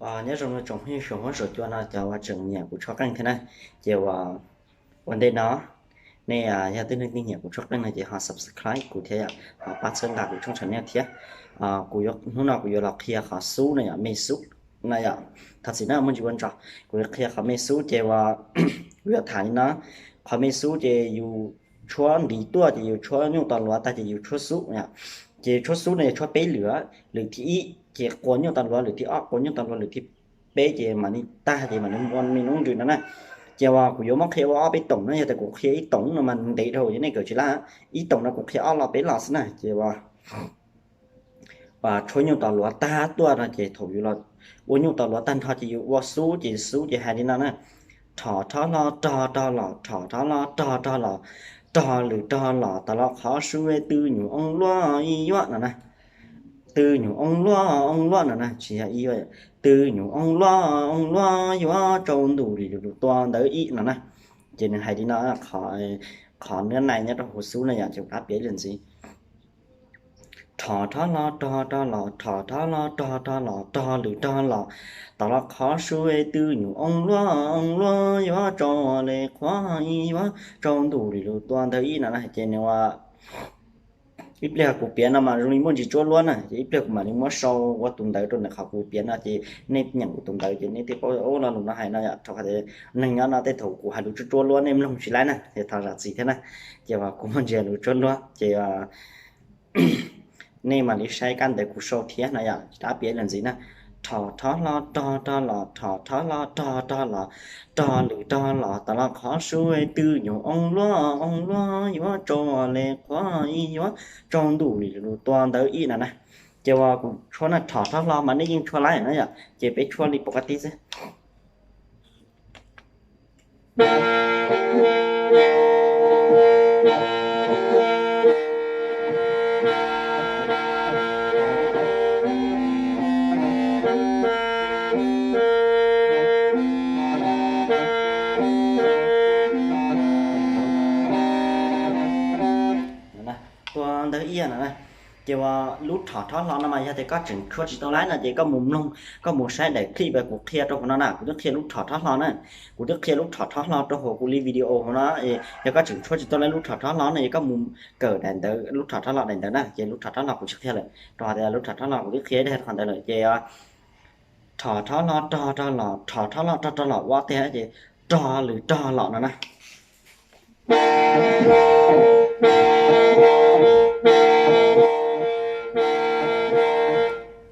Nyob zoo tsoom phooj ywg suav huab suav cua no cov uas tseem nyiam kuv tshuab qeej thiab na, ces uas ua ntej no nej yog tib neeg twg nyiam kuv tshuab qeej no ces ho subscribe kuv thiab yom, ho pab txhawb nqa kuv tshooj channel thiab. Kuv, hnub no kuv yuav los qhia qhov xub no yom, me xub no yom. Thov txim na muaj ntsis ua ntsos, kuv yuav qhia qhov me xub ces uas kuv yuav tham li no. Qhov me xub ces yus tshuab ntiv tuaj ces yus tshuab nyuj tos luav tag ces yus tshuab xub yom. Ces tshuab xub no yog tshuab peb lwm, lwm thib ib ces qua nyuj tos luav, lwm thib ob qua nyuj tos luav, lwv thib peb ces mam li tag ces mam li ua me noob nrws no na. Ces uas kuv yuav muab qhia ua ob peb toom na, yog tias kuv qhia ib toom no mas ntev dhau ces nej kawm tsis laj. Ib toom no kuv qhia ob los peb los xwb na. Ces uas tshuab nyuj tos luav tag tuaj no ces thaum yus los ua nyuj tos luav tag nrho ces yus ua xub ces xub ces hais li no na: Rho rhob hlo rog rog los, rho rhob hlo rog rog los, rog lwm rog los, tas los qhov sub twb nyuj oo luaj ib yuav no na. Twb nyuj oo luaj oo luaj no na, tsis yog ib yuav, twb nyuj oo luaj oo luaj yuav tsaus ntuj li lus tua ntawv ib no na. Ces nws hais li no, qhov nws nai nyob rau hauv xub no yom, ces kuv rov piav ib lwm ntxiv. Rho rhob hlo rog rog los, rho rhob hlo rog rog los, rog lwm rog los, tas los qhov sub twb nyuj oo luaj oo luaj yuav tsaus li qhuav ib yuav tsaus ntuj li lus tua ntawv ib no na. Ces nws ua ib pliag kuv piav no mas zoo li muaj ntsis tsuab luab na, ces ib pliag kuv mam li muab sau ua tus ntawv rau ntawm qhov kuv piav no ces nej nyeem kuv tus ntawv ces nej thiaj paub ua lo lus no hais no yom. Rau qhov tias neeg nyob no tej thaum kuv hais lus tsuab tsuab luab nej mloog tsis laib na, ces thov zam txim thiab na. Ces uas kuv muaj ntsis lus tsuab luab ces nej mam li saib kab ntawv kuv sau thiab no yom. Rov piav ib lwm ntxiv na: Rho rhob hlo rog rog los, rho rhob hlo rog rog los, rog lwm rog los, tas los qhov sub twb nyuj oo luaj oo luaj yuav tsaus li qhuav ib yuav tsaus ntuj li lus tua ntawv ib no na. Ces uas kuv tshuab na, rho rhob hlo mas nej yeej tshuab laib no yom, ces peb tshuab li pov ka tib xwb. Tua ntawv ib no na. Ces uas lub rho rhob hlo no mas yog tias koj tseem tshuab tsis tau laib no ces koj mus mloog, koj mus saib daim clip kuv qhia rau hauv no na, kuv twb qhia lub rho rhob hlo na. Kuv twb qhia lub rho rhob hlo rau hauv kuv li video hauv no. Yog koj tseem tshuab tsis tau laib lub rho rhob hlo no ces koj mus kawm daim ntawv, lub rho rhob hlo daim ntawv na, ces lub rho rhob hlo kuv tsis qhia lawm, rau qhov tias lub rho rhob hlo kuv twb qhia deb qhov ntawd lawm. Ces rho rhob hlo rog rog los, rho rhob hlo rog rog los ua tiag ces rog lwm rog los no na.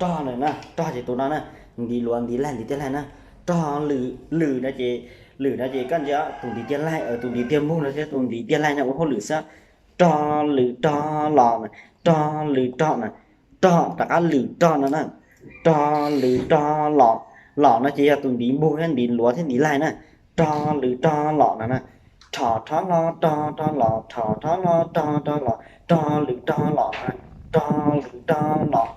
Rog lawm na, rog ces tus no na, ntiv luav ntiv laig ntiv tiaj laig na. Rog lwm, lwm no ces, lwm no ces koj ntsia tus ntiv tiaj laig, tus ntiv tiaj npug no thiab tus ntiv tiaj laig no ua hauj lwm xwb. Rog lwm rog los, rog lwm rog na, rog rov qab lwm rog no na, rog lwm rog los, los no ces yog tus ntiv npug thiab ntiv luav thiab ntiv laig na, rog lwm rog los no na, rho rhob hlo rog rog los, rho rhob hlo rog rog los, rog lwm rog los no, rog lwm rog los.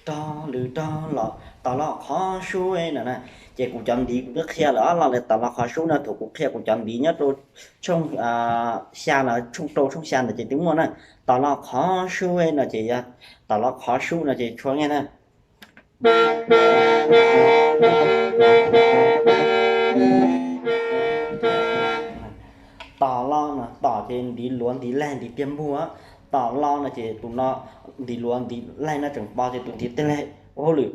Rog lwm rog los, tas los qhov sub no na. Ces kuv cov ntiv kuv twb qhia lawm los lawm, tas los qhov sub no thaum kuv qhia kuv cov ntiv nyob rau tshooj xya los tshooj rau tshooj xya ntawd ces twb muaj na. Tas los qhov sub no ces yog tas los qhov sub no ces tshuab nyiaj na. Tos los no, tos ces ntiv luav ntiv laig ntiv tiaj npug. Tos los no ces tus no ntiv luav ntiv laig no tseem pos ces tus ntiv tiaj laig ua hauj lwm.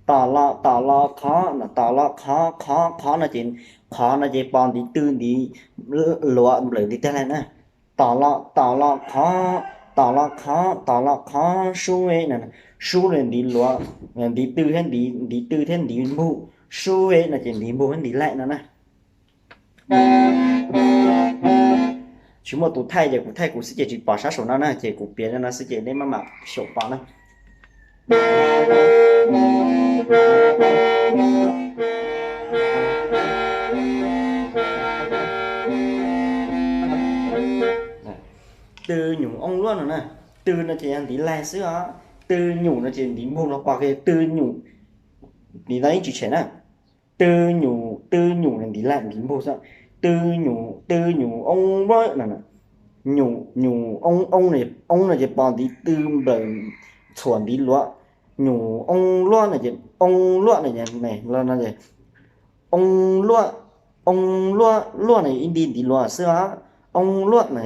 Tos los, tos los qhov no, tos los qhov, qhov, qhov no ces, qhov no ces pos ntiv tw ntiv luav nplawm ntiv tiaj laig na. Tos los, tos los qhov, tos los qhov, tos los qhov sub no, sub li ntiv luav, ntiv tw thiab ntiv, ntiv tw thiab ntiv npug, sub no ces ntiv npug thiab ntiv laig no na. Tsis muaj tus thaij ces kuv thaij kuv xwb ces tsis pom sab saum no na, ces kuv piav no xwb ces nej maj mam xyaum pom na. Tw nyum oo luab no na, tw no ces yog ntiv laig xwb os, tw nyum no ces ntiv npug no pom kiag tw nyum, ntiv no yeej tsis tshem na. Tw nyum, tw nyum ntiv laig ntiv npug xwb, tw nyum, tw nyum oo luab no. nyum, nyum, oob, oob, oob no ces pos ntiv tw nplawm txhuam ntiv luav. Nyum oob luab no ces oob luab no ces, no ces oob luab, oob luab, luab no ib nti ntiv luav xwb os. Oob luab no,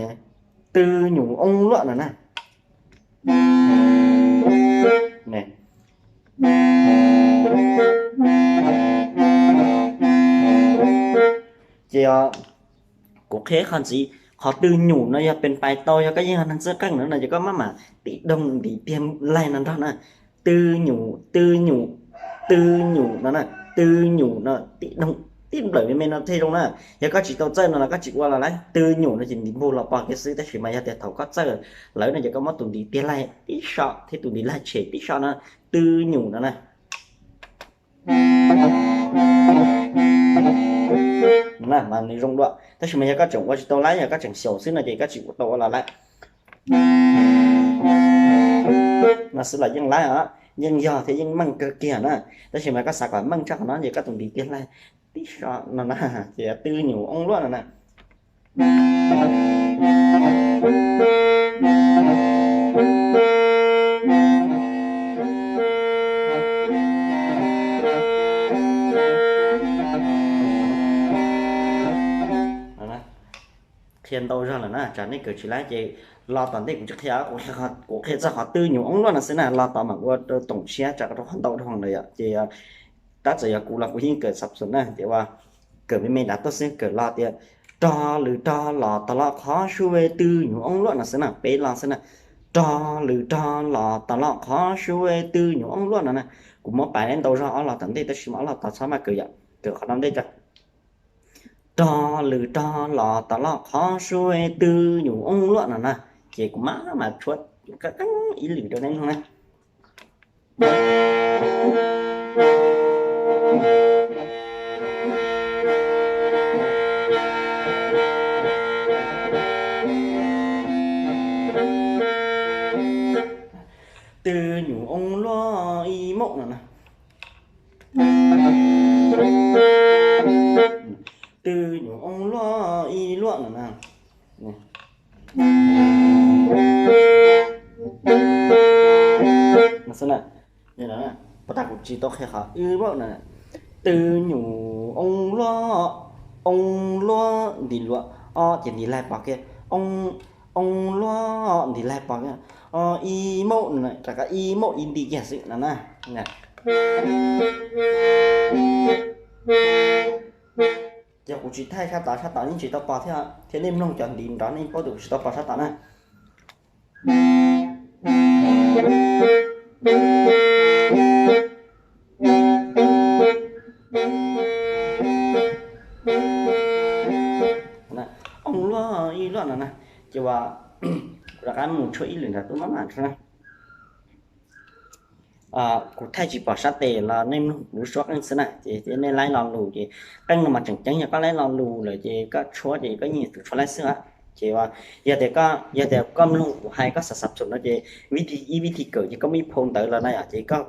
tw nyum oob luab no na. Ces kuv qhia qhov ntxiv, qhov tw nyum no yog pes pais tau, yog koj yeej yog neeg txawj qeej no no ces koj maj mam tib doog ntiv tiag laig no nrog na. Tw nyum, tw nyum, tw nyum no na, tw nyum no tib doog, tib nplawm me me no thiaj zoo na. Yog koj tsis tau txawj no los koj tsis ua los lawm, tw nyum no ces ntiv npug los pog kiag xwb, tab sis mas yog tias thaum koj txawj lawm no ces koj muab tus ntiv tiag laig tib so thiab tus ntiv laig tshem tib so no, tw nyum no na. Mas nws zoo dua, tab sis mas yog koj tseem ua tsis tau lawm, yog koj tseem xyaum xwb no ces koj tsis ua tau ua los lawm. No xwb los yeej laib os, yeej yog thiab yeej meej kawg kiag na. Tab sis mas koj xav kom meej tshaj qhov no ces koj tus ntiv tiag laig tib so no na, ces tw nyum oob luab no na. Qhia ntau zog lawm na, tsam nej kawm tsis laib ces los tom ntej kuv tsis qhia, kuv qhia txog qhov tw nyum oob luab no xwb na, los tom mam ua toom tshiab tsam rau qhov ntau dhau lawm yom. Ces tab txawm yog kuv los kuv yeej kawm xab xum na, ces ua kawm me me nrad tuaj xwb, kawm los tias, rog lwm rog los tom loj qhov sub tw nyum oob luab no xwb na, peb los xwb na. Rog lwm rog los tom loj qhov sub tw nyum oob luab no na. Kuv muab pais ntau zog ob los tom ntej tab sis mas ob los tom txhob maj kawm yom, kawm qhov no ntej tso. Rog lwm rog los tom loj qhov sub tw nyum oob luab no na. Ces kuv maj mam tshuab qeeb ib lwm rau nej mloog na. Tw nyum oob luab ib maum no na. Tw nyum oob luab ib luab no na. Xwb na, pov tas kuv tsis tau qhia qhov ib luab no. Tw nyum oob luab, oob luab ntiv luav, o ces ntiv laig pog kiag, oob luab ntiv laig pog kiag, o ib maum no, rov qab ib maum ib nti kiag xwb no na. Yog kuv tsis thaij sab tod, sab tod yeej tsis tau pog thiab, thiab nej mloog cov ntiv nrov nej paub tias kuv tsis tau pog sab tod na. Oob luab ib luab no na, ces ua, kuv rov qab mus tshuab ib lwm nrad tub mab mam tshuab na. Kuv thaij tsis pom sab tes los nej mloog kuv lub suab qeej xwb na, ces nej laib lo lus ces qeej no mas tseem ceeb, yog koj laib lo lus lawm ces koj tshuab ces koj yeej yuav tsum tshuab laib xwb. Ces yog tias koj, yog tias koj mloog kuv hais koj xav xav txhum no ces vib thi, ib vib thi kawm ces koj muaj ib phau ntawv los na yom, ces koj,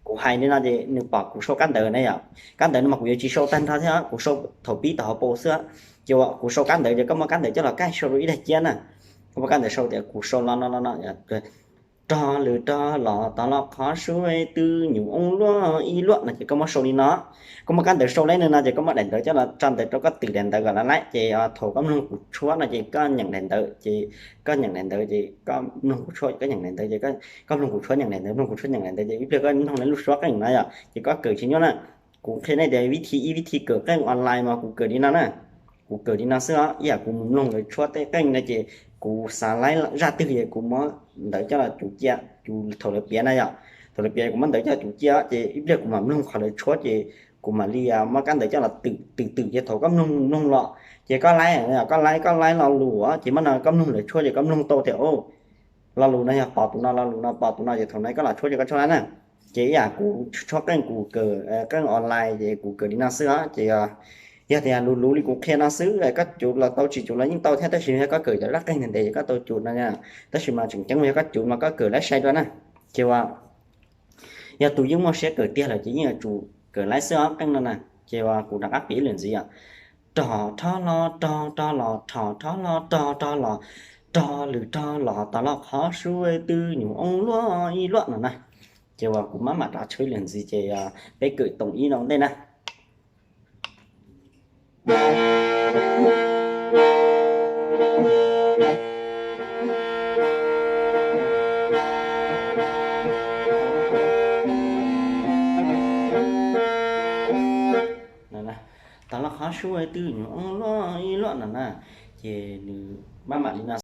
kuv hais li no ces nws pom kuv sau kab ntawv na yom. Kab ntawv no mas kuv yuav tsis sau tag nrho thiab, kuv sau thaum pib tau hauv paus xwb. Ces kuv sau kab ntawv ces koj muab kab ntawv coj los kaij sau rau ib daim ciab na. Koj muab kab ntawv sau tias kuv sau lo no lo no, rog lwm rog los tau los qhov sub tw nyum oob luab ib luab no ces koj muab sau li no. Koj muab kab ntawv sau li no no ces koj muab daim ntawv coj los tso ntawm rau koj twm daim ntawv kom los laib ces thaum koj mloog kuv tshuab no ces koj nyeem daim ntawv ces, koj nyeem daim ntawv ces koj mloog kuv tshuab, koj nyeem daim ntawv ces, koj mloog kuv tshuab nyeem daim ntawv, mloog kuv tshuab nyeem daim ntawv ces ib pliag koj mloog lub suab qeej no yom, ces koj kawm tsis nyuaj na. Kuv qhia nej tias vib thi ib vib thi kawm qeej online mas kuv kawm li no na. Kuv kawm li no xwb os, ib yam kuv mus mloog lawv tshuab tej qeej no ces kuv xav laib zaj twg ces kuv muab ntawv coj los cuv cia, cuv thaum lawv piav na yom. Thaum lawv piav kuv muab ntawv coj los cuv cia ces ib pliag kuv mam mloog qhov lawv tshuab ces kuv mam li muab kab ntawv coj los twm twm twm ces thaum koj mloog mloog los ces koj laib, koj laib, koj laib lo lus ces mas no koj mloog lawv tshuab ces koj mloog tau tias lo lus no yog pom tus no, lo lus no pom tus no ces thaum no koj los tshuab ces koj tshuab laib na. Ces ib yam kuv tshuab qeej, kuv kawm qeej online ces kuv kawm li no xwb os. Ces yog tias luv luv li kuv qhia no xwb, koj cuv los tau, tsis cuv los yeej tau thiab, tab sis yog koj kawm cov zaj qeej ntev ntev ces koj tau cuv no. Tab sis mas tseem ceeb yog koj cuv mas koj kawm laib sai dua na. Ces yog tus yeej muaj siab kawm tiag lawm ces yeej yuav tsum kawm laib xwb os qeej no na. Ces kuv rov qab piav ib lwm ntxiv os. Rog rhob los rog rog los rog rhob los rog rog los, rog lwm rog los tau los qhov sub twb nyuam oob luaj ib luaj no na. Ces uas kuv maj mam rov tshawb li ntxiv ces peb kawm toom ib no ua ntej na. Tau los qhov sub twb nyuam oob luaj ib luaj no na. Ces nws maj mam li no.